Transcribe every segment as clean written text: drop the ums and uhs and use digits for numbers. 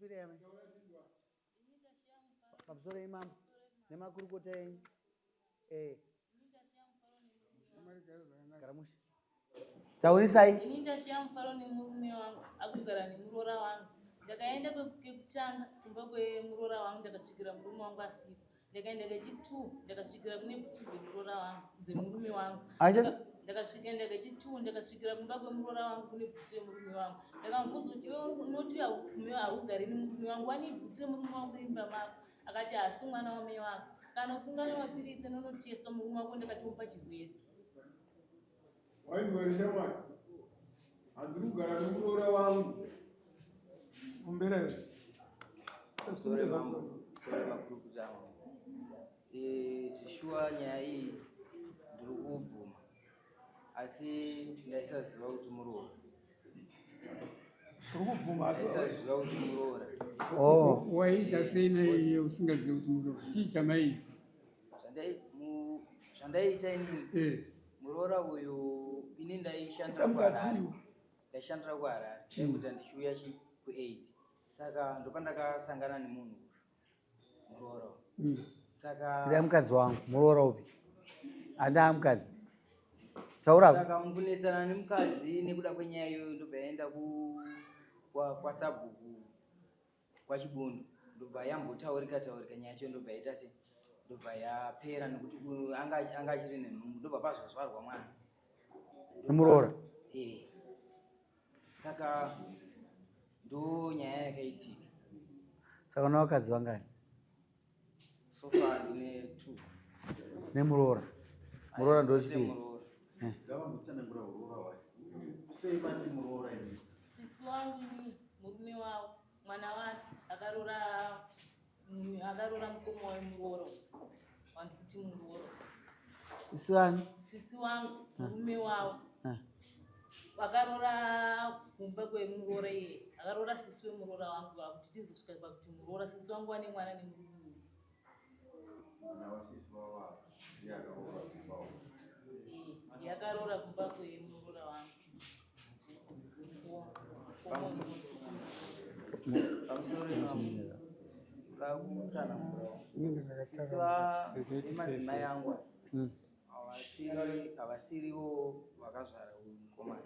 Chipirei amai. Pamusoro imambo nemakurukota enyu. Eh. Gara mushe. Taurisai. Ini ndashiya mufaro nemurume wangu akugara nemuroora wangu. Ndakaenda kekutanga kumba kwemuroora wangu ndakasvikira murume wangu asipo. Ndakaenda kechi 2 ndakasvikira kune bhutsu dzemuroora wangu dzemurume wangu. Ndakasvika kechi 2 ndakasvikira kumba kwemuroora wangu kune bhutsu yemurume wangu. Ndakamubvunza kuti iwe unoti haupfume haugari nemurume wangu wani bhutsu yemurume wangu iri mumba mako. Akati haasi mwana wamai wako. Kana usingane mapiritsi nonotestwa murume wako ndakatomupa chirwere. Wainzwa here shamwari? Hanzi kugara nemuroora wangu. Kumbera izvi. Sorry mambo, sorry makurukuta angu. Eh, zvishuwa nyaya iyi ndiri kubvuma asi ndaisaziva kuti muroora. Uri kubvuma asi Ndaisaziva kuti muroora. Oh. Waita sei naiye usingazivi kuti muroora? Chii chamaiita? Zvandaiita inini eh. muroora uyu ini ndaishandira kuharare ndaishandira kuharare ndaikuita ndichiuya chi kuaid saka ndopandakasangana nemunhu uyu muroora uyu saka Ndaya mukadzi wangu muroora upi handaa mukadzi taura saka mukunetsana nemukadzi nekuda kwenyaya iyoyo ndobva yaenda kwasabhuku kwaChibundu ndobva yambotaurika taurika nyaya yacho ndobva yaita se ndobva yapera nekuti anga anga achiri nenhumbu ndobva pazozvarwa mwana nemuroora eh saka ndo nyaya yakaitika. Saka una vakadzi vangani? So far ndine two. Nemuroora. Muroora ndochipiri. Eh. Ngavambotsanangura uroora hwacho. Sei mati muroora imi? Sisi wangu ini murume wavo mwana wake akaroora akaroora mukoma wemuroora wandikuti muroora. Sisi wani? Sisi wangu murume wavo. Eh. Vakaroora kumba kwemuroora iye akaroora sisi wemuroora wangu vakuti tizosvika pakuti muroora sisi wangu wane mwana nemurume uyu. Mwana wasisi wavo apa ndiye akaroora kumba uko. Eh, ndiye akaroora kumba kwemuroora wangu. Pamusoro ipapo vakutsanangura sisi vemadzimai angu havasirivo vakazvara uyu mukomana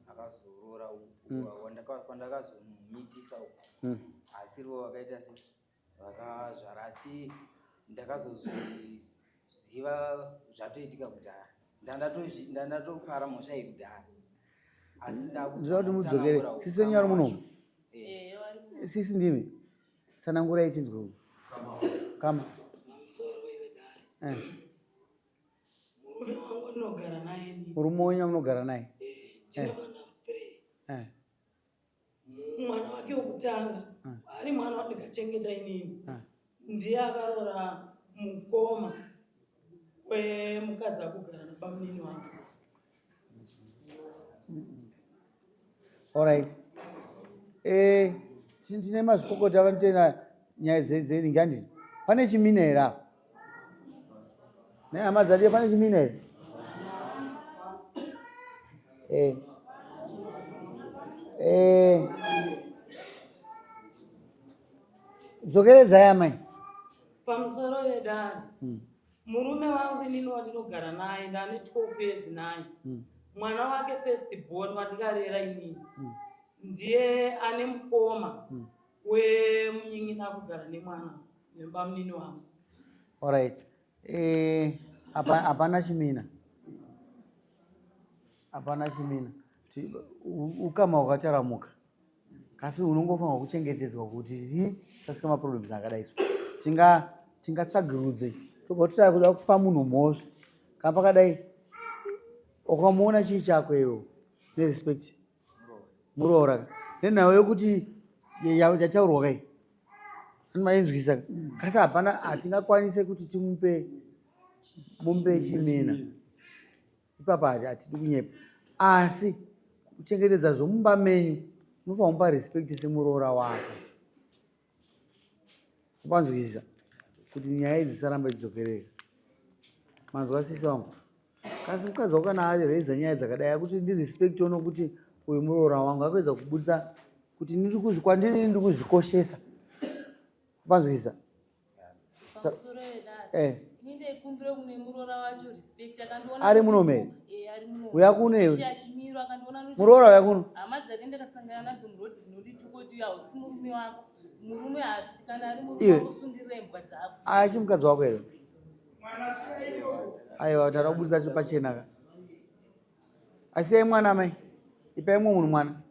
akazoroora kwandakazomumitisa uku haasirivo vakaita se vakazvara asi ndakazozviziva zvatoitika kudhara ndandatopara mhosva iyi kudhara asi ndinoda kuti mudzokere sisi wenyu vari munomu eh. sisi ndimi tsanangurai tinzwe kama eh. Murume wenyu amunogara naye eh. Eh. Mwana wake wekutanga ari mwana wandikachengeta inini ndiye akaroora mukoma wemukadzi akugara nabamunini wangu. Alright. Eh, tine mazvikokota vanotenda nyaya dzeningi handiti pane chimina here apa nehama dzadiyo pane chimina here eh. Eh. Dzokeredzai amai. Pamusoro vedare. Murume wangu inini wandinogara naye ndane 12 years naye. Mwana wake first born wandikarera inini. Ndiye ane mukoma wemunyin'ina akugara nemwana nebamunini wangu. Alright. Eh, hapana chimina. Hapana chimina. Ukama hwakataramuka. Kasi unongofanirwa kuchengetedzwa kuti tisasvika maproblems akadai so. Tinga tingatsvagirudze tobva totaya kuda kupa munhu mhosva. Kana pakadai ukamuona chii chako iwe nerespect muroora nenhau yekuti yataurwa kai mainzwisa kasi hapana hatingakwanise kuti timupe mupe chimina ipapa hatidi kunyepa asi kuchengetedza zvomumba menyu unofanira kumupa respect semuroora wako upanzwisisa kuti nyaya idzi dzisaramba dzidzokereka manzwa sisi wangu kasi mukadzi wako kana araiza nyaya dzakadai akuti ndirespect ono kuti uyu muroora wangu akuedza kubudisa kuti ndiri kuzvi kwandiri ndiri kuzvikoshesa panzwisa Pamusoro yedare. Eh. Ini ndaikumbira kune muroora wacho respect akandiona. Ari muno me? Eh, ari muno. Uya kuno iwe. Iye achimiro akandiona anoti- Muroora uya kuno. Hama dzake ndakasangana nadzo muroad dzinondituka kuti hausi murume wako. Murume haasi kana ari murume Iwe. wako sungirira imbwa dzako. Achi mukadzi wako here? Aiwa tara kubudisa pachena ka. Asiyai mwana amai. Ipai mumwe munhu mwana.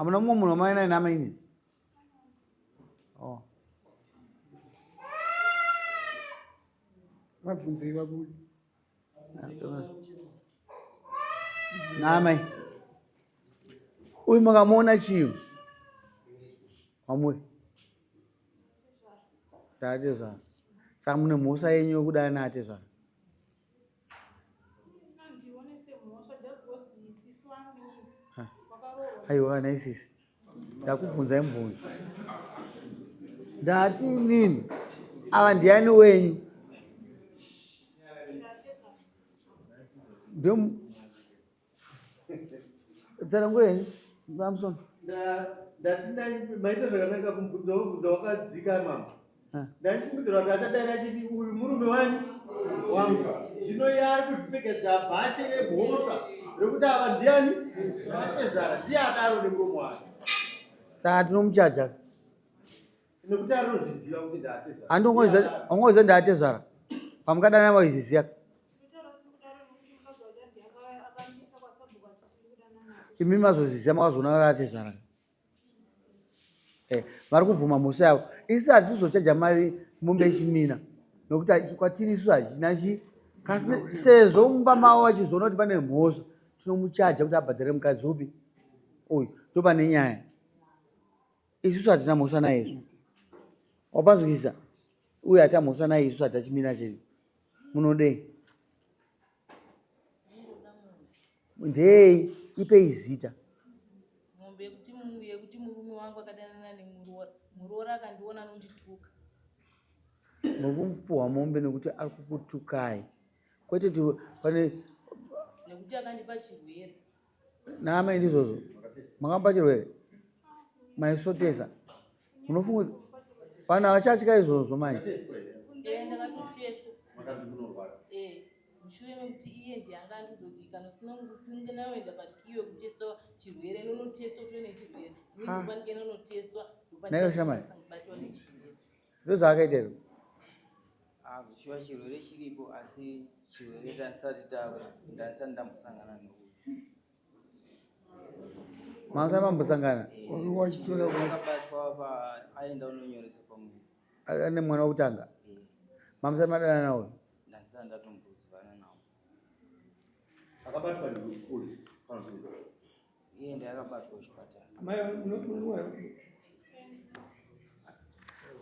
Hamuna mumwe munhu wamai naye namaini? Oh. Vabvunzei vabude. Namai. Uyu makamuona chii? Kwamuri. Tatezvara. Saka mune mhosva yenyu yokudana naatezvara. Aiwa nhai sisi. Ndakubvunzai mubvunzo. Ndati inini ava ndiani wenyu? Ndio Tsanangura henyu Samson. Ndati maita zvakanaka kumubvunza mubvunzo wakadzika mama. Ndaifungidzira kuti achadaira achiti uyu murume wani wangu. Zvino iye ari kuzvipfekedza bhachi remhosva rekuti ava ndiani? Vatezvara ndiye adaro nemuromo wake. Saka tinomuchaja. Nekuti anozviziva kuti ndaatezvara. Andongoziva ndaatezvara. Pamukadana vaizviziva. Imi mazozviziva makazoona vatezvara. Eh, vari kubvuma mhosva yavo. Isi hatisizochaja mari mombe yechimina nokuti kwatiri isu hachina chi kasi sezvo mumba mavo vachizoona kuti pane mhosva tinomuchaja kuti abhadhare mukadzi upi uyu ndopane nyaya. Isusu hatina mhosva naye izvo. Wapanzwisisa? Uye hatina mhosva naye isusu hatachimira chedu. Munodei? Ndei ipei zita. Mombe yekuti yekuti murume wangu akadanana nemuroora. Muroora akandiona anondituka. Muri mombe nekuti ari kukutukai. Kwete kuti pane nekuti akandipa chirwere. Naamai ndizvozvo makamupa chirwere maisotesa munofunga vanhu havachatya izvozvo manje mushure mekuti iye ndiye anga andizoti kana usina pakiyo kutestwa chirwere nonotestwa utove nechirwere ndopanike nonotestwa naiyo shamai ndozvaakaita here ah, zvichiva chirwere chiripo asi chirwere ndisati ndasati ndambosangana neuyu Masati mambosangana? Akabatwa aenda unonyoresa pamwe. Ane mwana wekutanga? Eh. Mamusati madanana nawo? Ndasati ndatombozivana nawo. Akabatwa ndiuyu kana kuti uyu? Iye ndiye akabatwa kuchipatara. Amai unowa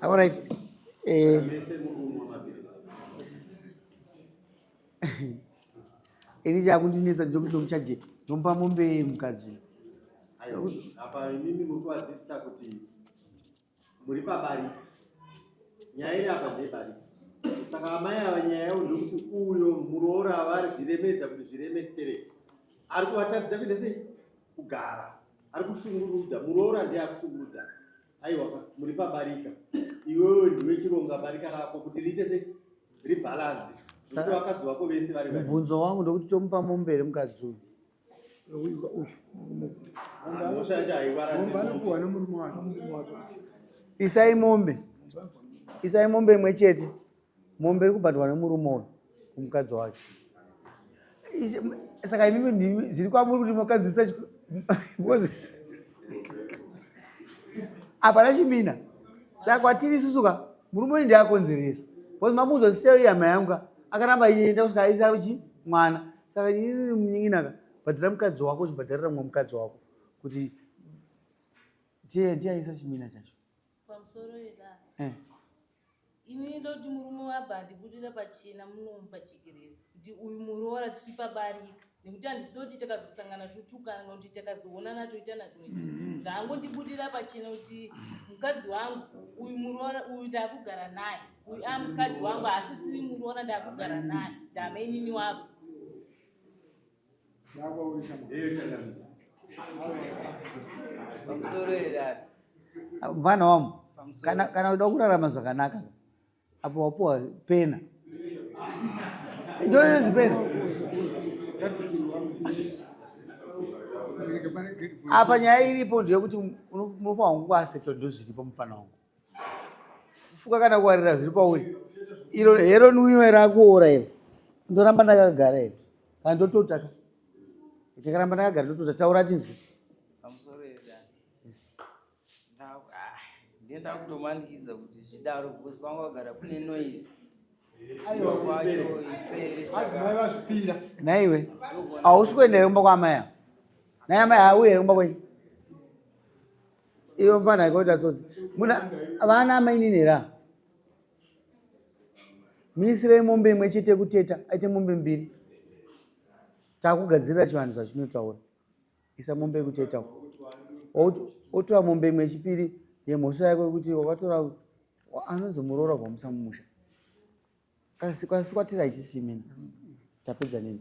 All right. Eh. Mese muri kumwa mapiritsi. Ini chakundinetsa ndokuti ndomuchaje ndomupa mombe yei mukadzi uyu. Aiwa, apa imimi muri kuvadzidzisa kuti muri pabarika. Nyaya iri apa ndeyebarika. Saka amai ava nyaya yavo ndekuti uyo muroora vari zviremedza kuti zvireme stereki. Ari kuvatadzisa kuita sei? Kugara. Ari kushungurudza. Muroora ndiye akushungurudza. Aiwa ka, muri pabarika. Iwewe ndiwe chironga barika rako kuti riite sei? Ribhalansi. Nekuti vakadzi vako vese vari vaviri. Mubvunzo wangu ndokuti tomupa mombe here mukadzi uyu? Mhosva yacho haiwarandi. Anopuwa nemurume wake. Isai mombe. Isai mombe imwe chete. Mombe iri kubhadharwa nemurume uyu kumukadzi wake. Saka imimi ndimi zviri kwamuri kuti mukadzisa because hapana chimina. Saka kwatiri isusu ka murume uyu ndiye akonzeresa. Because mamuudza kuti siya hama yangu ka akaramba achienda kusvika aisa chi mwana. Saka inini munin'ina ka bhadhara mukadzi wako uchibhadharira mumwe mukadzi wako kuti ndiye ndiye aisa chimina chacho. Pamusoro yedare. Eh. Ini ndoti murume wabva andibudira pachena munomu pajekerere kuti uyu muroora tiri pabarika nekuti handisi kuti takazosangana totukana kana kuti takazoonana toitana zvimwe zvinhu. Ngaangondibudira pachena kuti mukadzi wangu uyu muroora uyu ndakugara naye uyu a mukadzi wangu haasisiri muroora ndakugara naye ndamainini wako. Pamusoro here Mfana wangu kana kana uda kurarama zvakanaka apo wapuwa pena ndoinonzi pena apa nyaya iripo ndeyekuti unofanira kungoasepta ndozviripo mufana wangu kufuka kana kuwarira zviri pauri iro hero nwiwe rakuora iro ndoramba ndakagara here kana ndotota ka ndikaramba ndakagara ndotota taura tinzwe Pamusoro here ndiye ndakutomanikidza kuti zvidaro because kwanga kugara kune noise. Aiwa ipere Madzimai vazvipira. Naiwe hausi kuenda here kumba kwaamai ava? Nai amai hauyi here kumba kwenyu? Iwe mfana akaita tsotsi. Muna vana amainini here ava? Muisirei mombe imwe chete yekuteta aite mombe mbiri. Takugadzirira chivanhu zvachinotaura. Isa mombe yekuteta uko. Otora mombe imwe yechipiri yemhosva yako yekuti wakatora anonzi muroora kwamusa mumusha. Kasi kasi kwatira ichisi chimina. Tapedza nini?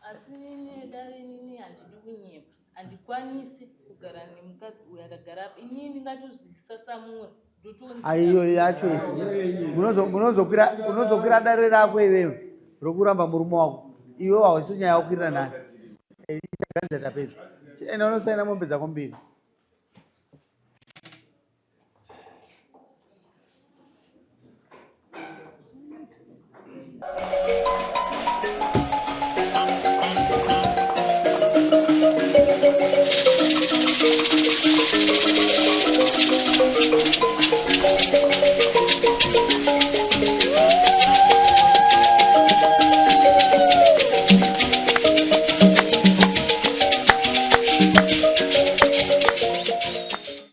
Asi nini dare inini handidi kunyepa handikwanisi kugara nemukadzi uyu akagara apa inini ndingatozvisasamura Aiyo yacho isi. Munozokwira unozokwira dare rako iwewe rokuramba murume wako. Iwe hausi nyaya yokwirira nhasi. Ichaganza tapedza. Enda unosaina mombe dzako mbiri.